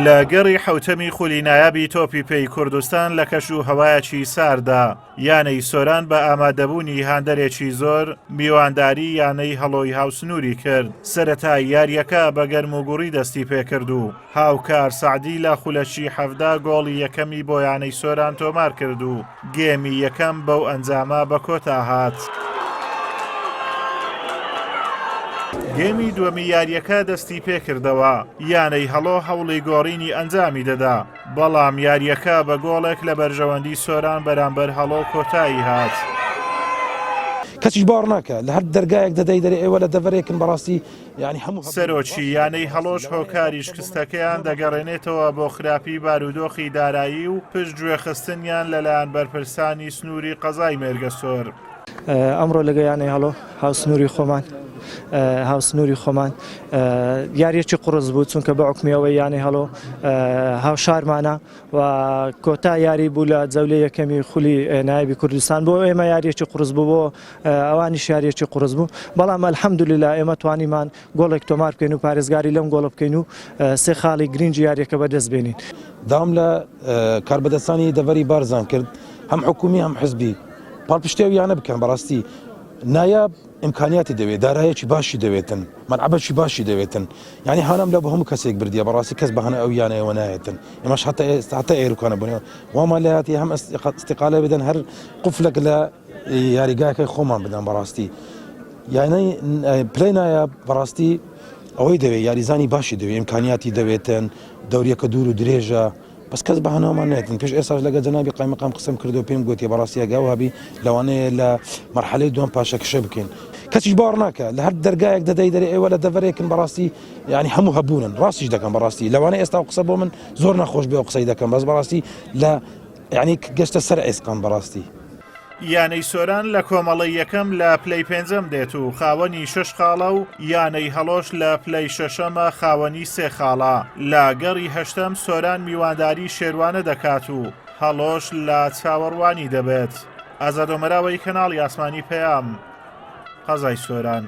لە گەڕی حەوتەمی خولی نایابی تۆپی پێی کوردستان لە کەش و هەوایەکی ساردا، یانەی سۆران بە ئامادەبوونی هاندەرێکی زۆر میوانداری یانەی هەڵۆی هاوسنووری کرد، سەرەتای یارییەکە بە گەرموگوڕی دەستی پێکرد و هاوکار سەعدی لە خولەکی 17 گۆڵی یەکەمی بۆ یانەی سۆران تۆمار کرد و گێمی یەکەم بەو ئەنجامە بە کۆتا هات. گێمی دووەمی یارییەکە دەستی پێکردەوە، یانەی هەڵۆ هەوڵی گۆڕینی ئەنجامی دەدا، بەڵام یارییەکە بە گۆڵێک لە بەرژەوەندی سۆران بەرامبەر هەڵۆ کۆتایی هات. کەسیش باوەڕ ناکا لە هەر دەرگایەک دەدەی دەرێ ئێوە لە دەڤەرێکن بەڕاستی یانی هەموو هەبوون سەرۆکی یانەی هەڵۆش هۆکاری شکستەکەیان دەگەڕێنێتەوە بۆ خراپی بارودۆخی دارایی و پشتگوێخستنیان لەلایەن بەرپرسانی سنووری قەزای مێرگەسۆر. ئەمڕۆ لەگە یانەی هەڵۆ هاوسنووری خۆمان هاوسنووری خۆمان یاریەکی قوڕس بوو چونکە بە حوکمی ئەوەی یانەی هەڵۆ هاوشارمانە و کۆتا یاری بوو لە جەولەی یەکەمی خولی نایابی کوردستان بۆ ئێمە یاریەکی قوڕس بوو بۆ ئەوانیش یاریەکی قوڕس بوو بەڵام الحمدلله ئێمە توانیمان گۆڵێک تۆمار بکەین و پارێزگاری لەم گۆڵە بکەین و سێ خاڵی گرنگی یاریەکە بەدەست بێنین. داوام لە کاربەدەستانی دەڤەری بارزان کرد هەم حکومی هەم حزبی پاڵپشتی ئەو یانە بکەن بەڕاستی نایاب ئیمکانیاتی دەوێت دارایەکی باشی دەوێتن مەلعەبەکی باشی دەوێتن یعنی هانام لە بۆ هەموو کەسێک بردیە بەڕاستی کەس بەهانە ئەو یانەیەوە نایەتن ئێمەش حتا ئێستا حتا ئێرکانە بوون وامان لە هاتی هەم ئیستیقالە بدەن هەر قفلێک لە یاریگاکەی خۆمان بدەن بەڕاستی یانەی پلەی نایاب بەڕاستی ئەوەی دەوێت یاریزانی باشی دەوێت ئیمکانیاتی دەوێتن دەوریەکە دوور و درێژە بەس کەس بە هەناومان نایەتن پێش ئێستاش لەگە جەنابی قایمقام قسەم کردو پێم گوتی بەڕاستی ئەگە ئەو هەبی لەوانەیە لە مەرحەلەی دووەم پاشەکشە بکەین کەسیش باوەڕ ناکا لە هەر دەرگایەک دەدەی دەرێ ئێوە لە دەڤەرێکن بەڕاستی یعنی هەموو هەبوونن ڕاستیش دەکەم بەڕاستی لەوانەیە ئێستا قسە بۆ من زۆر ناخۆش بێ و قسەی دەکەم بەس بەڕاستی لە یعنی گەشتە سەر ئێسقان بەڕاستی. یانەی سۆران لە کۆمەڵەی یەکەم لە پلەی پێنجەم دێت و خاوەنی شەش خاڵە و یانەی هەڵۆش لە پلەی شەشەمە خاوەنی سێ خاڵە. لە گەڕی هەشتەم سۆران میوانداری شێروانە دەکات و هەڵۆش لە چاوەڕوانی دەبێت. ئازاد ئۆمەراوەی کەناڵی ئاسمانی پەیام، قەزای سۆران.